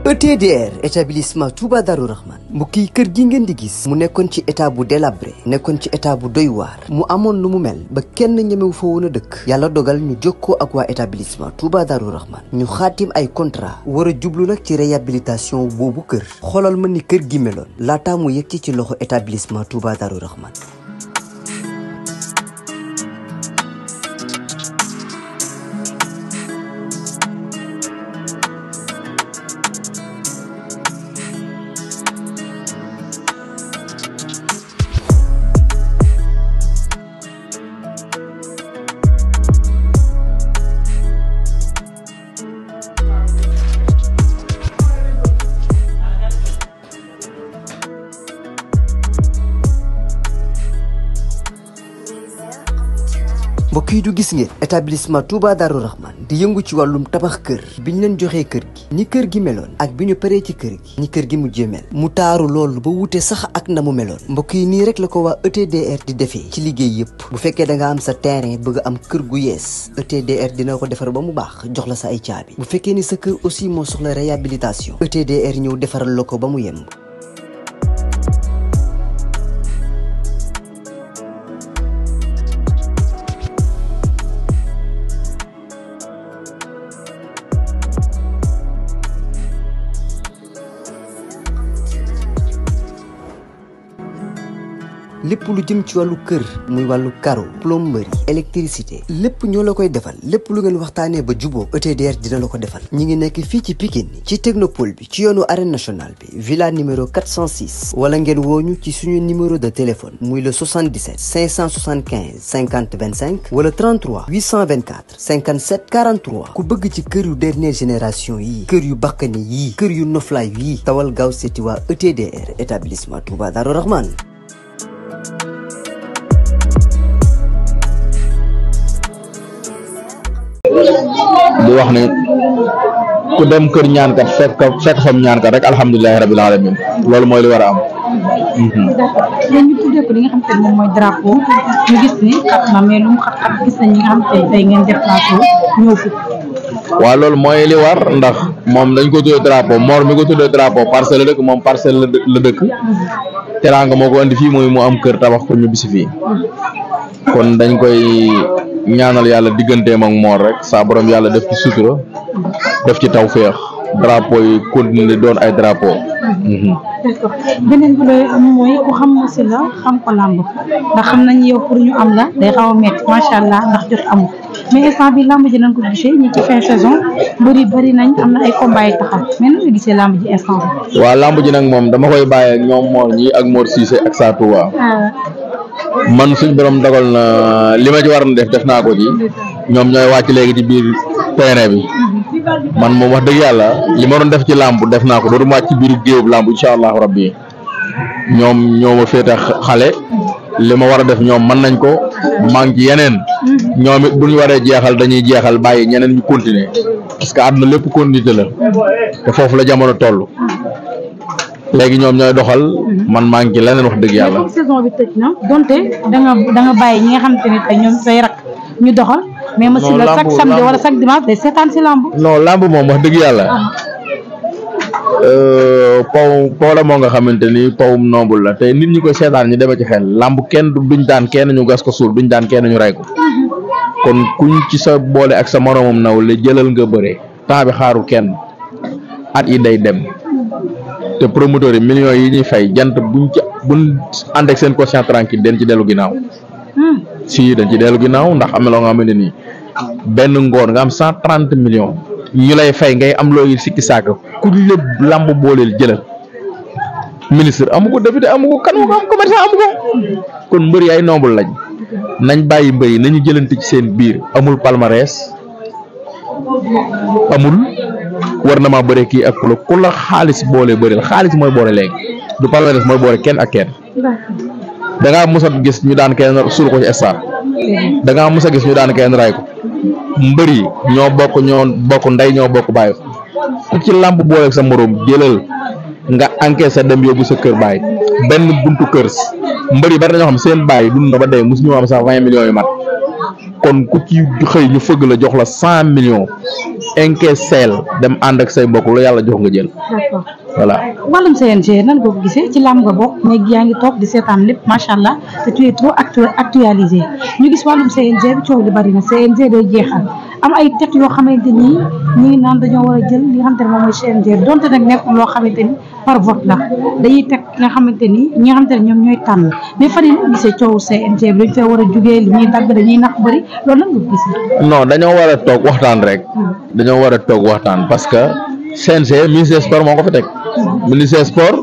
ETDR établissement Touba Darou Rahman mbokk yi kër gi ngeen di gis mu nekkoon ci état bu délabré nekkoon ci état bu doy waar mu amoon lu mu mel ba kenn ñemewu fa woon a dëkk yàlla dogal ñu jokkoo ak waa établissement Touba Darou Rahman ñu xaatim ay contrat war a jublu nag ci réhabilitation boobu kër xoolal ma ni kër gi meloon laataa mu yegg ci loxo établissement Touba Darou Rahman. mbokk yi du gis ngeen établissement Touba Darou Rahman di yëngu ci wàllum tabax kër bi ñu leen joxee kër gi ni kër gi meloon ak bi ñu paree ci kër gi ni kër gi mujjee mel mu taaru loolu ba wute sax ak na mu meloon mbokk yi nii rek la ko waa ETDR di defee ci liggéey yëpp bu fekkee da nga am sa terrain bëgg am kër gu yees ETDR dina ko defar ba mu baax jox la sa ay caabi bu fekkee ni sa kër aussi moo soxla réhabilitation ETDR ñëw defaral la ko ba mu yemb. lépp lu jëm ci wàllu kër muy wàllu carreau plomberie électricité lépp ñoo la koy defal lépp lu ngeen waxtaanee ba juboo ETDR dina la ko defal ñi ngi nekk fii ci Pikine ci technopole bi ci yoonu arène nationale bi villa numéro 406 wala ngeen wooñu ci suñu numéro de téléphone muy le 77 575 50 25 wala 33 824 57 43 ku bëgg ci kër yu dernière génération yi kër yu bakkani yi kër yu noflaay yi tawal gaaw seeti waa ETDR établissement Touba Darou Rahman. di wax ne ku dem kër ñaankat fekk fam ñaankat rek alhamdulilahi rabil alamin loolu mooy li war a am. d'accord ñu tuddee ko li nga xam te ne moom mooy drapeau ñu gis ni xat na mais lu mu xat-xat gis nañ ñi nga xam te ne tey ngeen déplacé ñëw fi. waaw loolu mooy li war ndax moom dañ ko tuddee drapeau Mor mi ko tuddee drapeau parcelle la dëkk moom parcelle la dëkk teraanga moo ko indi fii muy mu am kër tabax ko ñu bisi fii kon dañ koy ñaanal yàlla digganteem ak Mor rek saa borom yàlla def ci sutura def ci tawféex drapeau yi continuer doon ay drapeau. d'accord beneen bi mooy ku xam na si la xam ko làmb ndax xam nañ yow pour ñu am la day xaw a métti macha allah ndax jot amul mais instant bi làmb ji nañ ko gisee ñi ci fin saison mbëri bëri nañ am na ay combat yi taxaw mais nan nga gisee làmb ji instant bi. waaw làmb ji nag moom dama koy bàyyi ak ñoom Mor ñi ak Mor Cissé ak Sa Touba. man suñ borom dogal na li ma ci war na def naa ko ci ñoom ñooy wàcc léegi ci biir terrain bi man moom wax dëgg yàlla li ma doon def ci làmb def naa ko dootuma wàcc ci biir géew làmb incha allahu rabbi ñoom ñoo ma féete xale li ma war a def ñoom mën nañ ko maa ngi ci yeneen ñoom it bu ñu waree jeexal dañuy jeexal bàyyi ñeneen ñu continuer parce que àdduna lépp continuité la te foofu la jamono toll. léegi ñoom ñooy doxal man maa ngi ci leneen wax dëgg yàlla. saison bi tëj na donte da nga bàyyi ñi nga xamante ne tey ñoom say rak ñu doxal. mais ma si la chaque samedi wala chaque dimanche day seetaan si lamb. non lamb moom wax dëgg yàlla. paw la moo nga xamante ni pawum noobul la te nit ñi koy seetaan ñu demee ci xel lamb kenn duñ daan kenn ñu gas ko suul duñ daan kenn ñu rey ko. kon kuñ ci sa boole ak sa moromam naw la jëlal nga bëre temps bi xaarul kenn at yi day dem. te promoteur yi millions yi ñuy fay jant buñ ànd ak seen conscience tranquille den ci dellu ginnaaw si dañ ci dellu ginnaaw ndax am na loo nga xamante ni benn ngoon nga am 130 millions ñu lay fay ngay am looy sikki saaka ku lépp lamb booleel jëlal ministre amu ko député amu ko kan moo ko am commerçant amu ko kon mbër yi ay noble lañ nañ bàyyi mbër yi nañu jëlante ci seen biir amul palmarès amul war na maa bëre kii ak ku la xaalis boole bëreel xaalis mooy boole léegi du palmarès mooy boole kenn ak kenn da ngaa mos a gis ñu daan kenn suul ko ci stade da ngaa mos a gis ñu daan kenn ray ko mbër yi ñoo bokk ndey ñoo bokk bàyyi ku ci làmb boole sa morom jëlal nga enquête sa dem yóbbu sa kër bàyyi benn buntu kër mbër yi bari na ñoo xam seen bàyyi dund na ba dee mosu ñu am sax 20 millions yu mat kon ku ci xëy ñu fëgg la jox la 100 millions encaisseel dem ànd ak say mbokk lu yàlla jox nga jël. d'accord voilà. wàllum CNG nan nga ko gisee ci làmb nga bokk mais yaa ngi toog di seetaan lépp macha allah te tu es trop actualisé ñu gis wàllum CNG bi coow li bari na CNG day jeexal am ay teg yoo xamante ni ñu ngi naan dañoo war a jël li nga xamante ne moom mooy CNG donte nag nekkul loo xamante ni par vote la dañuy teg ki nga xamante ni ñi nga xamante ne ñoom ñooy tànn mais fan yii gisee coowu CNG bi dañ fee war a jugee li ñuy dagg dañuy nax bëri loolu nan nga ko gisee. non dañoo war a toog waxtaan rek. dañoo war a toog waxtaan parce que CNG ministre des sports moo ko fi teg. ministre des sports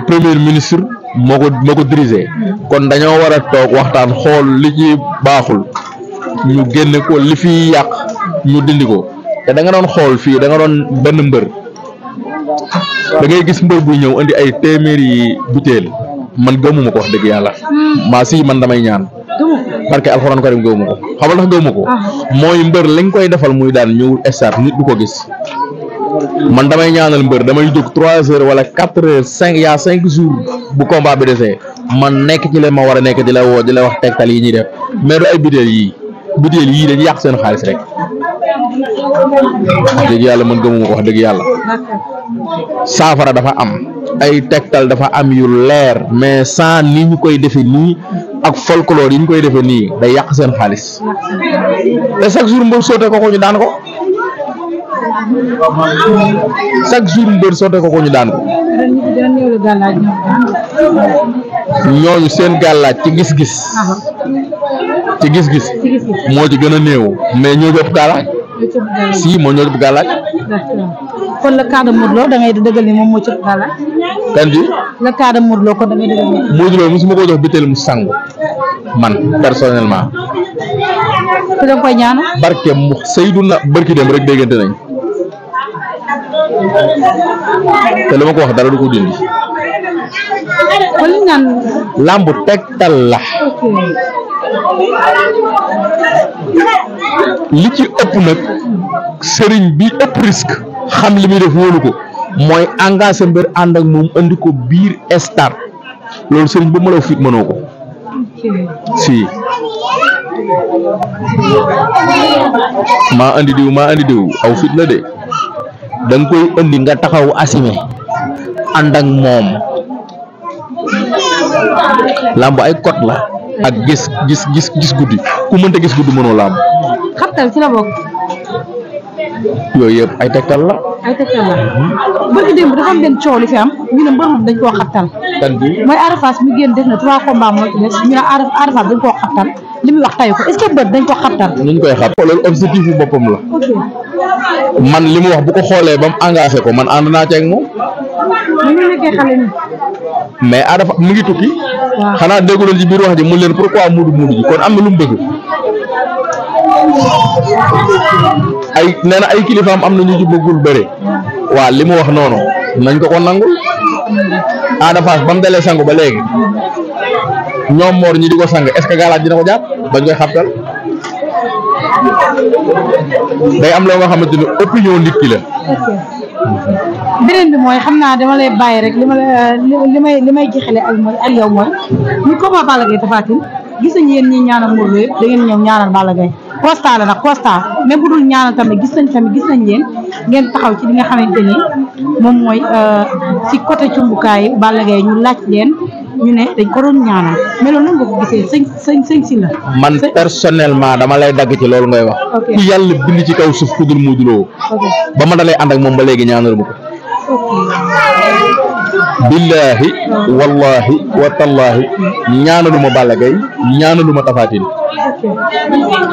premier ministre moo ko dirigé. kon dañoo war a toog waxtaan xool li ci baaxul ñu génne ko li fi yàq ñu dindi ko te da nga doon xool fii da nga doon benn mbër da ngay gis mbër buy ñëw indi ay téeméeri butéel man gëmuma ko wax dëgg yàlla maa si man damay ñaan parce que alxuraan karim gëmuma ko xam nga tax gëmuma ko mooy mbër lañ koy defal muy daan ñëwul stade nit du ko gis man damay ñaanal mbër damay jóg 3 heures wala 4 heures 5 yaa 5 jours bu combat bi desee man nekk ci leen ma war a nekk di la woo di la wax tegtal yi ñuy def mais du ay butéel yii dañuy yàq seen xaalis rek wax dëgg yàlla man gëmuma ko wax dëgg yàlla saafara dafa am ay tegtal dafa am yu leer mais sans ni ñu koy defe nii ak folklore yi ñu koy defe nii day yàq seen xaalis te chaque jour mbër soote ko ñu daan ko chaque jour mbër soote ko ñu daan ko ñooñu seen gàllaaj ci gis-gis moo ci gën a néew mais ñoo jëpp gàllaaj si moo ñoo jëpp gàllaaj kon le cas de Modou Lo da ngay dëggal ni moom moo ci gàllaaj kan ji le cas de Modou Lo kon da ngay dëggal ni Modou Lo mosuma ko jox bitel mu sangu man personnellement te da nga koy ñaanal barke mu Seydina barki dem rek déggante nañ te li ma ko wax dara du ko dindi kon li naan lambu tegtal la li ci ëpp nag sëriñ bi ëpp risque xam li muy def wóolu ko mooy engagé mbër ànd ak moom andi ko biir stade loolu sëriñ ba mënoo fit mënoo ko si maa andi diw aw fit la de da nga koy andi nga taxaw assumé ànd ak moom lamb ay code la ak gis guddi ku mënta gis guddi mënoo lamb xattal ci la bokk yooyu yëpp ay tegtal la bëgg démb dafa am benn coow li fi am ñu ne mbër moom dañ koo xattal kan bi mooy Ada Fass mi génn def na 3 combats moo ci des ñu ne Ada Fass dañ koo xattal li muy wax tayu ko est-ce que mbër dañ ko xattal nuñ koy xat loolu objectif bu boppam la man li mu wax bu ko xoolee ba mu engagé ko man ànd naa ci ak moom ñu nekkee xale ni mais Ada Fass mu ngi tukki xanaa dégguloon ci biir wax ji mu leen pourquoi muudu ji kon am na lu mu bëgg ay nee na ay kilifaam am na ñu ci bëggul bëre waa li mu wax noonu nañ ko nangul Ada Fass ba mu dalee sangu ba léegi ñoom moor ñi di ko sang est-ce que galaaj dina ko jàpp bañ koy xabtal day am loo nga xamante ni opinion nit ki la beneen bi mooy xam naa dama lay bàyyi rek li may jeexale ak yow mooy ñu combat Balla Gaye Tapha Tine gis nañ yéen ñi ñaanal Modou Lo yëpp da ngeen ñëw ñaanal Balla Gaye constat la nag constat mais bu dul ñaanal tamit gis nañ leen ngeen taxaw ci li nga xamante ni moom mooy ci côté cumbukaay yi Balla Gaye ñu laaj leen ñu ne dañ ko doon ñaanal mais loolu nan nga ko gisee sëñ si la man personnellement dama lay dagg ci loolu ngay wax ku yàlla bind ci kaw suuf ku dul Modou Lo ba ma dalay ànd ak moom ba léegi ñaanal ma ko billahi wallahi wa tallahi ñaanaluma Balla Gaye ñaanaluma Tapha Tine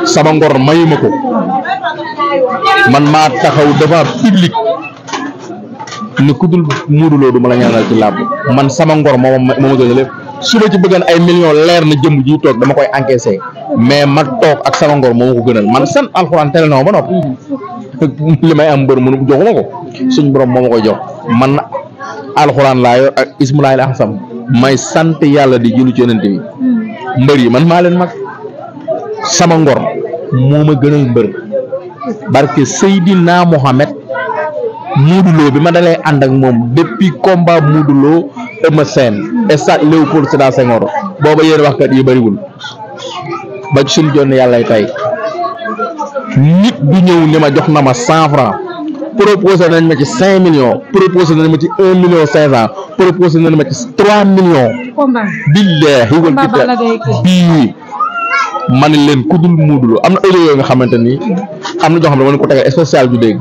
sama ngor mayuma ko man maa taxaw devant public ni ku dul Modou Lo du ma la ñaanal ci làmb man sama ngor moo ma gën a lépp su ma ci bëggoon ay millions leer na jëmm ji toog dama koy encaissé mais ma toog ak sama ngor moo ma ko gënal man san alxuraan tere na ma ba noppi li may am mbër mënu joxuma ko suñ borom moo ma koy jox man alxuraan laa yor ak ismulaay la xam may sant yàlla di julli ci yonent bi mbër yi man maa leen mag sama ngor moo ma gënal mbër barke Seydina Mohamed Modou Lo bi ma dalee ànd ak moom depuis combat Modou Lo Eumeu Sène stade Léopold Sédar Senghor booba yéen waxkat yi bëriwul ba ci suñu jonn yàlla tay nit du ñëw ni ma jox na ma 100 francs proposé nañ ma ci 5 millions proposé nañ ma ci 1 million 500 proposé nañ ma ci 3 millions. combat billahi wal kitaab bii ma ne leen ku dul Modou Lo am na audio yoo nga xamante ni am na joo xam ne ma ko tegal spécial du dégg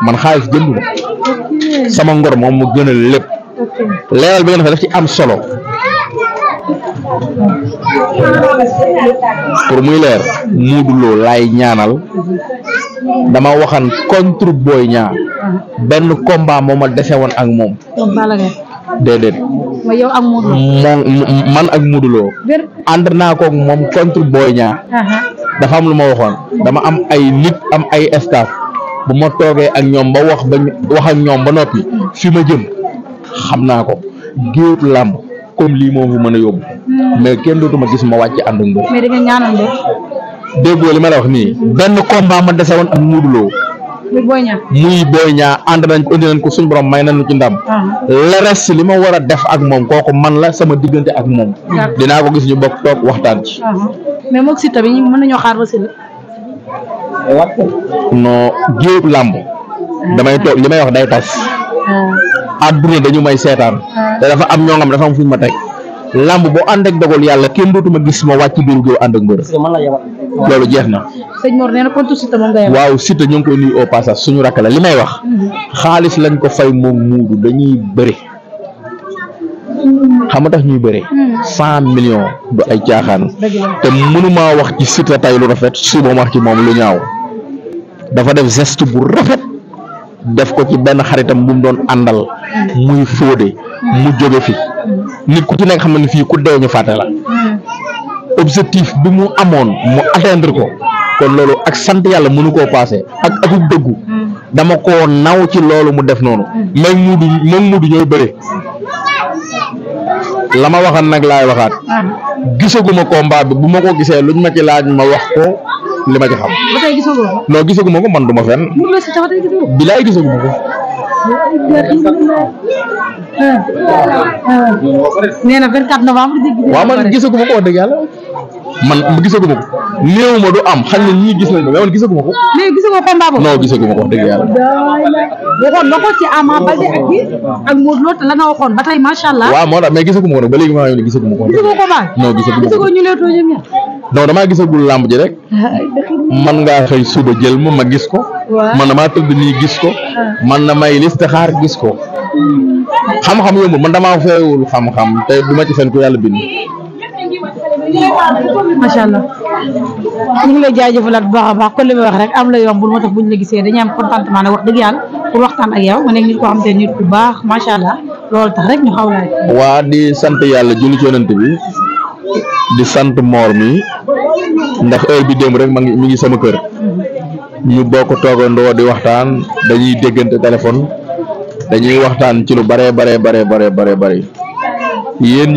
man xaalis jëndu ma sama ngor moom mu gën a lépp leeral bi nga defee daf ci am solo pour muy leer Modou Lo laay ñaanal dama waxan contre Boy Niang benn combat moo ma dese woon ak moom déedéet ma yow ak Modou Lo man ak Modou Lo ànd naa ko moom contre Boy Niang dafa am lu ma waxoon dama am ay nit am ay staff bu ma toogee ak ñoom ba wax ak ñoom ba noppi fi ma jëm xam naa ko géew làmb comme lii moom fu mën a yóbbu mais kenn dootuma gis ma wàcc ànd ak mbër. mais da nga ñaanal de. déggoo li ma la wax nii benn combat ma dese woon ak Modou Lo muy Boy Niang ànd nañ ko indi nañ ko suñu borom may nañu ci ndam. le reste li ma war a def ak moom kooku man la sama diggante ak moom. dinaa ko gis ñu bokk toog waxtaan ci. mais moog Siteu bi mën nañoo xaar ba Siteu. non géew làmb damay toog li may wax day tas. àdduna dañu may seetaan. te dafa am ñoo xam dafa am fuñ ma teg. làmb boo ànd ak dogal yàlla kenn dootuma gis ma wàcc biiru géew ànd ak mbër. loolu jeex na. sëñ Mor nee na contre Siteu moom nga yem. waaw Siteu ñu ngi koy nuyu au passage suñu rakk la li may wax. xaalis lañ ko fay moom Modou dañuy bëri. xam nga tax ñuy bëri. 100 millions du ay caaxaan. te mënuma wax ci Siteu tay lu rafet suba ma wax ci moom lu ñaaw. dafa def geste bu rafet. def ko ci benn xaritam bu mu doon àndal. muy Fodé. mu jóge fi. nit ku ci nekk xam ne fii ku dee ñu fàtte la. objectif bi mu amoon mu atteindre ko. kon loolu ak sant yàlla mënu koo passé ak akuk dëggu. dama koo naw ci loolu mu def noonu. moom Modou ñooy bëre. la ma waxan nag laay waxaat. gisaguma combat bi bu ma ko gisee luñ ma ci laaj ma wax ko li ma ci xam. ba tey gisagoo ko. non gisaguma ko man du ma fenn. bilaay gisaguma ko. nee na 24 novembre. waaw man gisaguma ko wax dëgg yàlla man gisaguma ko néew ma du am xañ na ñii gis nañ ma mais man gisaguma ko. mais gisagoo combat boobu. non gisaguma ko wax dëgg yàlla. waxoon na ko ci Ama Baldé ak kii ak Modou Lo te la nga waxoon ba tey macha allah. waaw moo tax mais gisaguma ko nag ba léegi maa ngi ne gisaguma ko. gisagoo combat. non gisaguma ko gisagoo ñu leetoo ñoom ñaar. non damaa gisagul làmb ji rek. man ngaa xëy suba jël ma gis ko. man damaa tëdd nii gis ko. man na may listixaar gis ko. xam-xam yombul man damaa feewul xam-xam te du ma ci fen ku yàlla bind. macha allah ñu ngi lay jaajëfalaat bu baax a baax kon li may wax rek am la yombul moo tax bu ñu la gisee dañuy am contentement nag wax dëgg yàlla pour waxtaan ak yow nga nekk nit koo xam te nit ku baax macha allah loolu tax rek ñu xaw laa. waa di sant yàlla julli ci yonent bi di sant Mor mi ndax heure bi démb rek mi ngi sama kër ñu bokk toogandoo di waxtaan dañuy déggante téléphone dañuy waxtaan ci lu bare yéen